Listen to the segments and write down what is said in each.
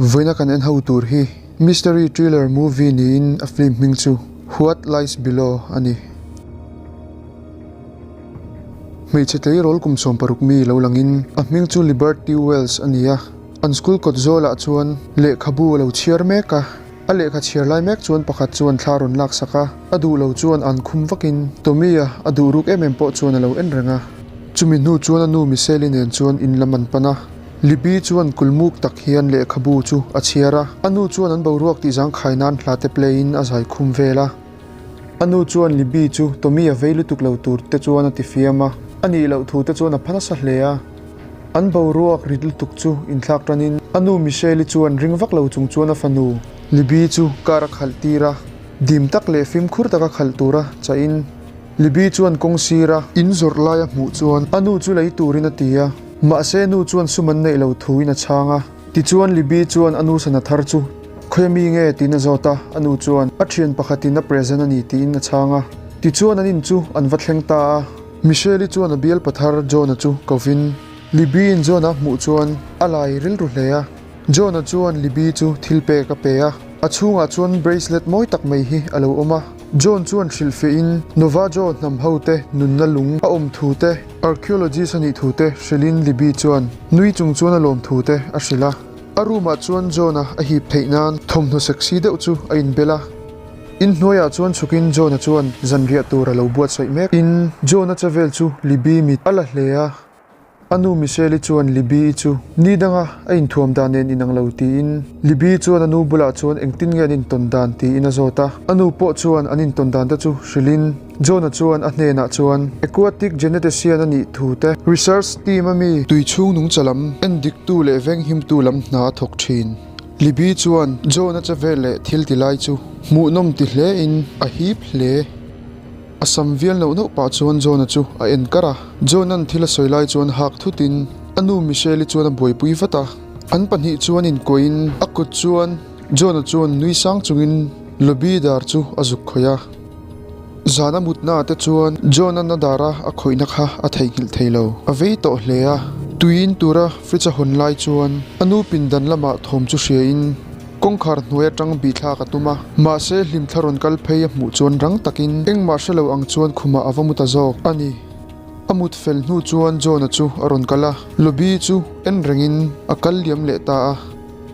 Vawiina kan en ho tur hi mystery thriller movie niin a film hming chu What Lies Below a ni. Hmeichhe tleirawl kum 16 mi lo langin a hming chu Liberty Wells a ni a, an school kawt zawlah chuan lehkhabu a lo chhiar mek a, a lehkha chhiar lai mek chuan pakhat chuan thla rawn lak sak a, a duh lo chuan an khum vakin Tommy-a a duh ruk em em pawh chuan a lo en reng a. Chumi hnu chuan a nu Michelle-i nen chuan in lam an pan a, Libby chuan kulmuk tak hian lehkhabu chu a chhiar a, a nu chuan an boruak tih zangkhai nan hla te play in a zai khum vel a. A nu chuan Libby chu Tommy a vei lutuk lo tur te chuan a ti fiam a, a nih loh thu te chuan a pha nasa hle a. An boruak rit lutuk chu inthlak tanin a nu Michelle-i chuan ring vak lo chung chuan a fanu Libby chu car a khalh tir a, dim tak leh fimkhur taka khalh tura chahin Libby chuan kawng sira in zawrh lai a hmuh chuan a nu chu lei turin a ti a, mahse nu chuan sum an neih lo thuin a chhang a. Tichuan Libby chuan a nu sana thar chu, Khawi mi nge? tiin a zawt a, a nu chuan, A thian pakhatin a present a ni tiin a chhang a. Tichuan an in chu an va thleng ta a. Michelle-i chuan a bial pathar John-a chu kovin, Libby-in John-a hmuh chuan a lai rilru hle a. John-a chuan Libby chu thil pek a pe a, a chhungah chuan bracelet mawi tak mai hi a lo awm a. John chuan hrilhfiahin Navajo hnam hote nunna lung a awm thu te, archaeologist a nih thu te hrilhin Libby chuan nui chung chuan a lawm thu te a hrilh a. A room ah chuan John-a a hip theih nan thawmhnaw sexy deuh chu a inbel a. Inhnuaiah chuan chhukin John-a chuan zanriah tur a lo buatsaih mek in John-a che vel chu Libby mit a la hle a. A nu Michelle-i chuan Libby-i chu ni danga a inthuam dan nen inang lo tiin Libby chuan a nu bulah chuan engtin nge an intawn dan tiin a zawt a. A nu pawh chuan an intawn dan te chu hrilhin John-a chuan a hnenah chuan Aquatic Genetician a nih thu te, Research team a mi tui chhung nungcha lam endiktu leh venghimtu lam hna a thawk thin. Libby chuan John-a che vel leh thil ti lai chu hmuhnawm ti hlein a hip hle. A sam vial neuh neuh pah chuan John-a chu a en kar a. John-a'n thil a sawi lai chuan hak thutin a nu Michelle-i chuan a buaipui vat a. An pahnih chuan inkuahin a kut chuan John-a chuan nui sang chungin lobby dar chu a zuk khawih a. Zan a mutna te chuan John-a'n a dara a khawihna kha a theihnghilh thei lo. A vei tawh hle a. Tuiin tura fridge a hawn lai chuan a nu pindan lamah thawm chu hriain Kawngkhar hnuai atang bihthlak a tum a, mahse hlimthla rawn kal phei a hmuh chuan rang takin engmah hre lo ang chuan khumah a va mu ta zawk a ni. A mut fel hnu chuan John-a chu a rawn kal a, Lobby chu en rengin a kal liam leh ta a.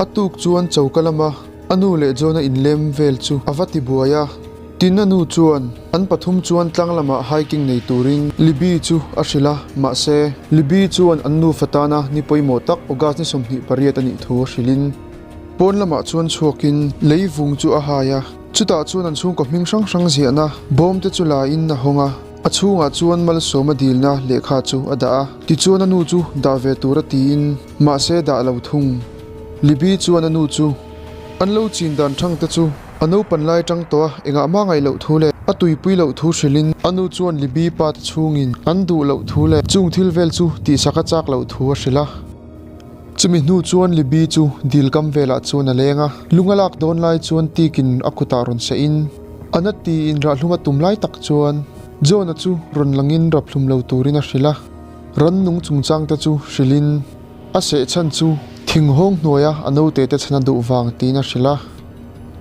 A tuk chuan choka lama a nu leh John-a inlem vel chu a va ti buai a. Tin a nu chuan an pathum chuan tlang lamah hiking nei turin Libby chu a hrilh a, mahse Libby chuan an nufa tana ni pawimawh tak August ni 28 a nih thu a hrilhin, Pawn lamah chuan chhuakin lei vung chu a hai a, chutah chuan an chhungkaw hming hrang hrang ziahna bawm te chu la in a hawng a, a chhungah chuan malsawma dilna lehkha chu a dah a, tichuan a nu chu dah ve tura tiin mahse dah lo thung. Libby chuan a nu chu an lo chin dan thang te chu a naupan lai tang tawh a, engah mah ngaih loh thu leh a tuipui loh thu hrilhin a nu chuan Libby pa te chhungin an duh loh thu leh chung thil vel chu tihsak a chak loh thu a hrilh a. Chumi hnu chuan Libby chu dil kam velah chuan a leng a, lung a lak dawn lai chuan tikin a kutah rawn seh in, a na tiin rahlum a tum lai tak chuan John-a chu rawn langin raphlum lo turin a hrilh a, rannung chungchang te chu hrilhin a seh chhan chu thinghawng hnuaia a naute te chhan a duh vang tiin a hrilh a.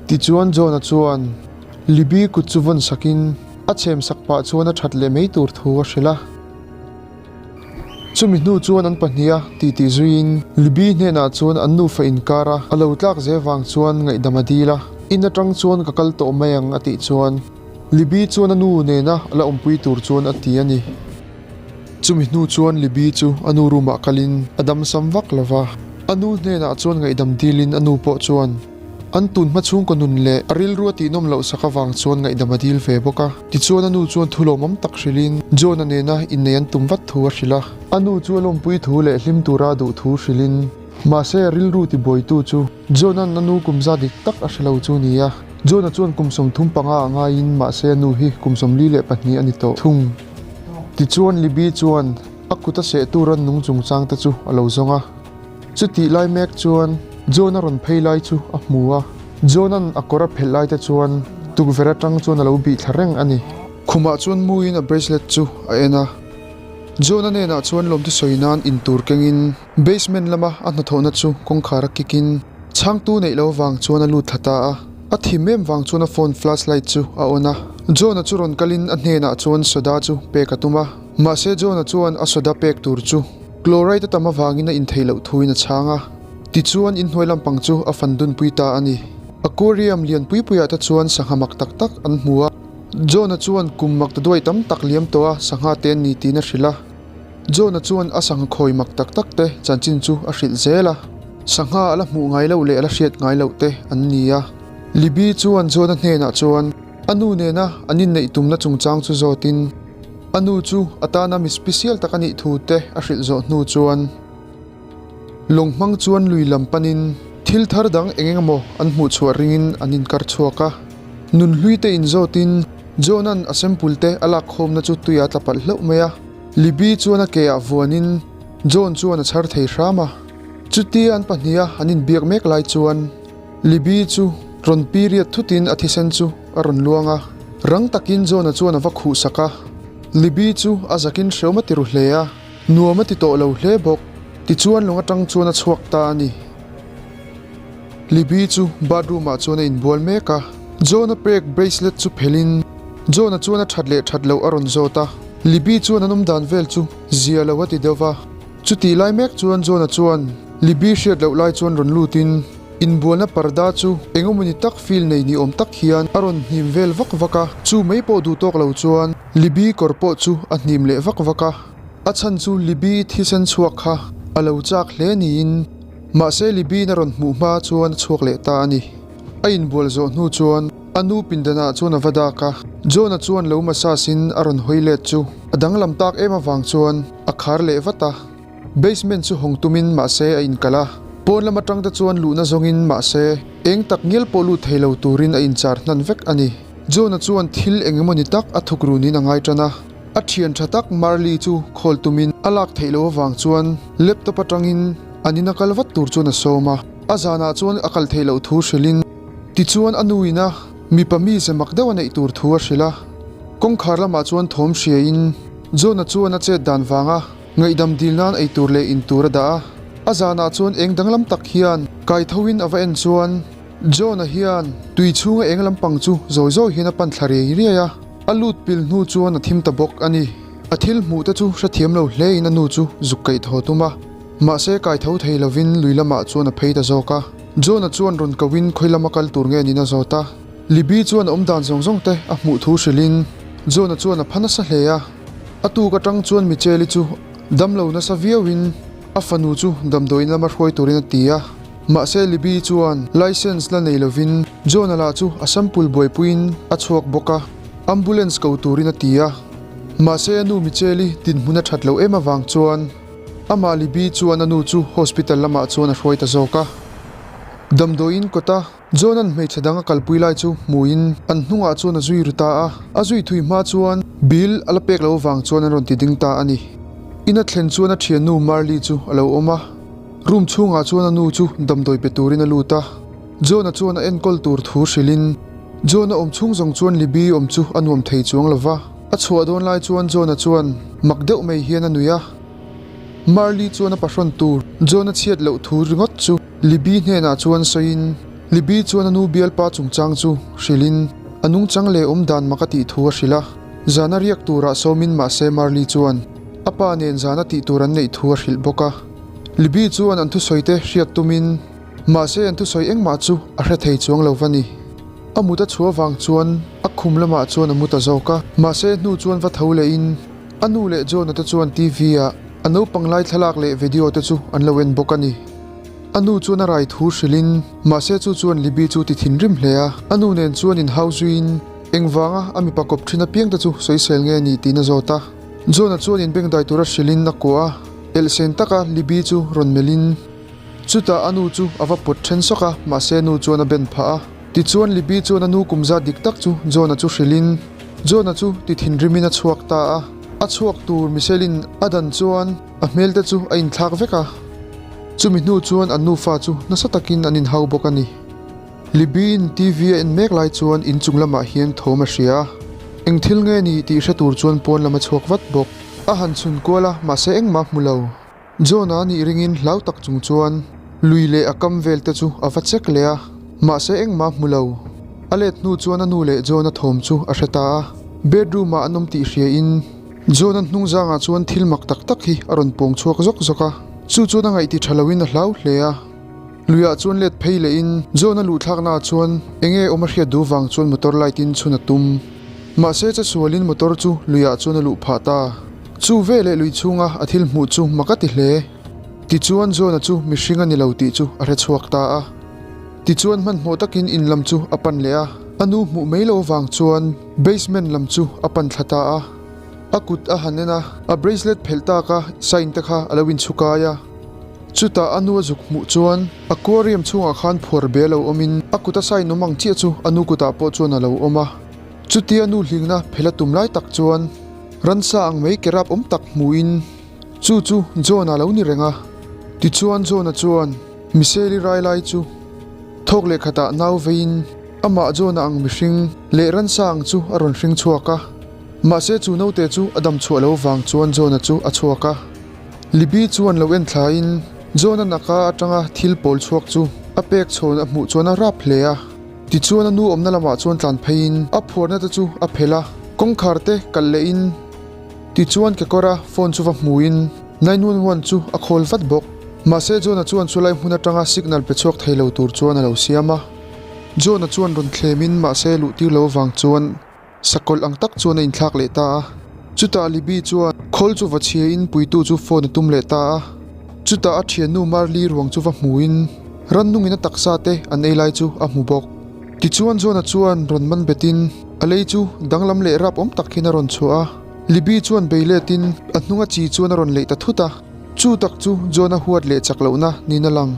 Tichuan John-a chuan Libby kut chu vawn sakin a chhem sak pah chuan a that leh mai tur thu a hrilh a. Chumi hnu chuan an pahniha titi zuiin Libby hnenah chuan an nufa inkar a, a lo tlak zel vang chuan ngaihdam a dil a, in atang chuan ka kal tawh mai ang a tih chuan Libby chuan a nu nena la awmpui tur chuan a ti a ni. Chumi hnu chuan Libby chu a nu room ah kalin a damsam vak lo va, a nu hnenah chuan ngaihdam dilin a nu pawh chuan An tun hma chhungkaw nun leh a rilru a tihnawm loh sak avang chuan ngaihdam a dil ve bawk a. Tichuan a nu chuan thu lawmawm tak hrilhin John-a nena innei an tum vat thu a hrilh a. A nu chu a lawmpui thu leh hlim tura a duh thu hrilhin mahse a rilru tibuaitu chu John-a'n a nu kum za dik tak a hre lo chu ni a. John-a chuan kum 35 a ngaiin mahse a nu hi kum 42 a ni tawh thung. Tichuan Libby chuan a kut a seh tura nung chungchang te chu a lo zawng a. Chutih lai mek chuan John-a rawn phei lai chu a hmu a, John-a'n a kawr a phelh lai te chuan tukverh atang chuan a lo bih thla reng a ni. Khumah chuan muin a bracelet chu a en a, John-a hnenah chuan lawmthu sawi nan intur kengin basement lama a hnathawhna chu kawngkhar a kick in. Chhangtu neih loh avang chuan a lut thla ta a. A thim em vang chuan a phone flashlight chu a on a. John-a chu rawn kalin a hnenah chuan soda chu pek a tum a. Mahse John-a chuan a soda pek tur chu chloride a tam avangin a intheih loh thuin a chhang a. Tichuan inhnuai lampang chu a fan dunpui ta a ni. Aquarium lian pui puiah te chuan sangha mak tak tak an hmu a. John-a chuan kum mak ta duai tam tak liam tawh a sangha te an ni tiin a hrilh a. John-a chuan a sangha khawi mak tak tak te chanchin chu a hrilh zel a. Sangha a la hmuh ngai loh leh a la hriat ngai loh te an ni a. Libby chuan John-a hnenah chuan a nu nena an inneih tumna chungchang chu zawtin a nu chu a tana mi special tak a nih thu te a hrilh zawh hnu chuan Lawng hmang chuan lui lam panin thil thar dang eng eng emaw an hmuh chhuah ringin an inkar chhuak a. Nunhlui te inzawtin John-a'n a sample te a lak khawmna chu tuia tla palh hlauh mai a. Libby chuan a ke ah vuanin John chuan a chhar thei hram a. Chutia an pahniha an inbiak mek lai chuan Libby chu rawn period thutin a thisen chu a rawn luang a. Rang takin John-a chuan a va khuh sak a. Libby chu a zakin hreawm a ti ru hle a. Nuam a ti tawh lo hle bawk. Tichuan lung atang chuan a chhuak ta a ni. Libby chu bathroom ah chuan a inbual mek a. John-a pek bracelet chu phelhin John-a chuan a that leh that loh a rawn zawt a. Libby chuan an awm dan vel chu zia lo a ti deuh va. Chutih lai mek chuan John-a chuan Libby hriat loh lai chuan rawn lutin inbualna parda chu engemawni tak feel nei ni awm tak hian a rawn hnim vel vak vak a. Chu mai pawh duh tawk lo chuan Libby kawr pawh chu a hnim leh vak vak a. A chhan chu Libby thisen chhuak kha a lo chak hle niin mahse Libby-in a rawn hmuh hma chuan a chhuak leh ta a ni. A inbual zawh hnu chuan a nu pindanah chuan a va dak a, John-a chuan lo massage-in a rawn hawi let chu a danglam tak em avang chuan a khar leh vat a. Basement chu hawng tumin mahse a inkalh a, pawn lam atang te chuan luhna zawngin mahse eng tak ngial pawh lut thei lo turin a inchar hnan vek a ni. John-a chuan thil eng emawni tak a thuk runin a ngai tan a. A thian tha tak Marley chu call tumin a lak theih loh avang chuan laptop atangin an ina kal vat tur chuan a sawm a. A zanah chuan a kal theih loh thu hrilhin tichuan a nu ina mipa mi ze mak deuh a neih tur thu a hrilh a. Kawngkhar lamah chuan thawm hriain John-a chuan a chet dan vanga ngaihdam dil nan ei tur leh in tur a dah a. A zanah chuan eng danglam tak hian kai thoin a va en chuan John-a hian tui chhunga eng lampang chu zawi zawi hian a pan thla riai riai a. A lut pil hnu chuan a thim ta bawk a ni. A thil hmuh te chu hrethiam lo hle in a nu chu zuk kaih thaw tum a. Mahse kai tho thei lovin lui lamah chuan a phei ta zawk a. John-a chuan rawn ko in khawi lama kal tur nge niin a zawt a. Libby chuan a awmdan zawng zawng te a hmuh thu hrilh in John-a chuan a pha nasa hle a. A tuk atang chuan Michelle-i chu damlo nasa viau in a fanu chu damdawiin lama hruai turin a ti a. Mahse Libby chuan licence la nei lovin John-a lah chu a sample buaipuiin a chhuak bawk a, ambulance ko turin a ti a. Mahse a nu Michelle-i dinhmun a that loh em avang chuan amah Libby chuan a nu chu hospital lamah chuan a hruai ta zawk a. Damdawiin kawta John-a'n hmeichhe dang a kalpui lai chu hmuin an hnungah chuan a zui ru ta a, a zui thui hma chuan bill a la pek loh avang chuan an rawn ti ding ta a ni. Ina thlen chuan a thiannu Marley chu a lo awm a. Room chhungah chuan a nu chu damdawi pe turin a lut a, John-a chuan a enkawl tur thu hrilhin John-a awm chhung zawng chuan Libby awm chu a nuam thei chuang lo va. A chhuah dawn lai chuan John-a chuan mak deuh mai hian a nui a. Marley chuan a pahrawn tur John-a chhiat loh thu ringawt chu Libby hnenah chuan sawiin Libby chuan a nu bialpa chungchang chu hrilhin a nungchang leh awm dan mak a tih thu a hrilh a. Zana riak turah sawmin mahse Marley chuan a pa nen zana tih tur an neih thu a hrilh bawk a. Libby chuan an thusawite hriat tumin, mahse an thusawi engmah chu a hre thei chuang lo va ni. A mut a chhuah vang chuan a khum lamah chuan a mu ta zawk a, mahse hnu chuan va tho lehin a nu leh John-a te chuan TV ah a naupang lai thlalak leh video te chu an lo en bawk a ni. A nu chuan a rai thu hrilhin, mahse chu chuan Libby chu ti thinrim hle a, a nu nen chuan inhau zuiin engvanga a mipa kawp thin apiang te chu sawisel nge ni tiin a zawt a. John-a chuan inbengdai tura hrilhin a kuah a. Elhsen taka Libby chu rawn melhin chutah a nu chu a va pawt then sawk a, mahse a nu chuan a ben phah a. Tichuan Libby chuan a nu kum zat dik tak chu John-a chu hrilhin John-a chu ti thinrimin a chhuak ta a. A chhuak tur Michelle-in a dan chuan a hmel te chu a inthlak vek a. Chumi hnu chuan an nufa chu nasa takin an inhau bawk a ni. Libby-in TV a en mek lai chuan inchung lamah hian thawm a hria a, eng thil nge ni tih hre tur chuan pawn lam a chhuak vat bawk. A han chhun kual a, mahse engmah hmu lo. John-a nih ringin hlau tak chung chuan Lui leh a kam vel te chu a va check leh a, mahse engmah a hmu lo. A let hnu chuan a nu leh John-a thawm chu a hre ta a, bedroom ah an awm tih hria in John-a hnung zangah chuan thil mak tak tak hi a rawn pawng chhuak zawk zawk a, chu chuan a ngaihti tha lo in a hlau hle a. Luiah chuan let phei leh in John-a luhthlakna ah chuan enge awm a hriat duh vang chuan motor light in chhun a tum. Mahse chesual in motor chu luiah chuan a luh phah ta. Chu veleh lui chhunga a thil hmuh chu mak a ti hle. Tichuan John-a chu mihring a ni lo tih chu a hre chhuak ta a. Tichuan hmanhmawh takin in lam chu a pan leh a, a nu hmuh mai lo avang chuan basement lam chu a pan thla ta a. A kut a han en a, a bracelet phelh tak a sign te kha a lo inchhukai a. Chutah a nu a zuk hmuh chuan aquarium chhungah khan phuar be lo awmin a kut a sign awm ang chiah chu a nu kutah pawh chuan a lo awm a. Chutia nu hlingna phelh a tum lai tak chuan ransa ang mai ke rap awm tak hmuhin chu chu John-a lo ni reng a. Tichuan John-a chuan Michelle-i rai lai chu thawk leh khatah nau veiin amah John-a ang mihring leh ransa ang chu a rawn hring chhuak a. Mahse chu naute chu a dam chhuah lo vang chuan John-a chu a chhuak a. Libby chuan lo en thlaiin John-a naka atanga thil pawl chhuak chu a pek chhawn a hmuh chuan a rap hle a. Tichuan a nu awmna lamah chuan tlan pheiin a phuarna te chu a phelh a, kawngkhar te kalh lehin tichuan kekawra phone chu va hmuin 911 chu a call vat bawk. Mahse John-a chuan chulai hmun atanga signal pe chhuak thei lo tur chuan a lo siam a. John-a chuan rawn thlemin mahse luh tir lo avang chuan Sakawlh ang tak chuan a inthlak leh ta a. Chutah Libby chuan khawl chu va chhiain puitu chu phone a tum leh ta a. Chutah a thiannu Marley ruang chu va hmuin rannungin a taksa te an ei lai chu a hmu bawk. Tichuan John-a chuan rawn man betin a lei chu danglam leh rap awm tak hian a rawn chhuah a. Libby chuan bei letin a hnunga chi chuan a rawn leih ta thut a. Chu tak chu John-a huat leh chak lohna niin a lang.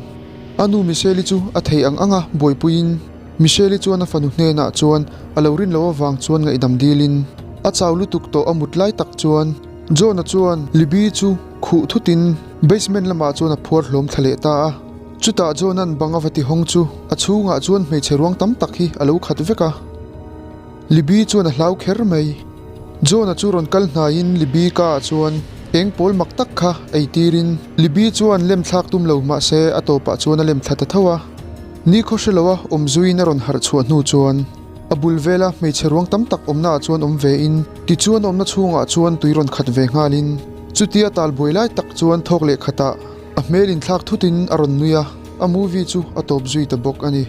A nu Michelle-i chu a thei ang anga buaipuiin Michelle-i chuan a fanu hnenah chuan a lo rin loh avang chuan ngaihdam dilin a chau lutuk tawh a mut lai tak chuan John-a chuan Libby chu khuh thutin basement lamah chuan a phuar hlawm thla leh ta a. Chutah John-a'n bang a va ti hawng chu a chhungah chuan hmeichhe ruang tam tak hi a lo khat vek a. Libby chuan a hlau kher mai. John-a chu rawn kal hnaiin Libby ka ah chuan eng pawl mak tak kha ei tirin Libby chuan lem thlak tum lo mahse a tawpah chuan a lem thla ta tho a. Ni khaw hre loa awm zuiin a rawn harh chhuah hnu chuan a bul vela hmeichhe ruang tam tak awmna ah chuan awm ve in tichuan awmna chhungah chuan tui rawn khat ve nghalin chutia tal buai lai tak chuan thawk leh khatah a hmel inthlak thutin a rawn nui a, a movie chu a tawp zui ta bawk a ni.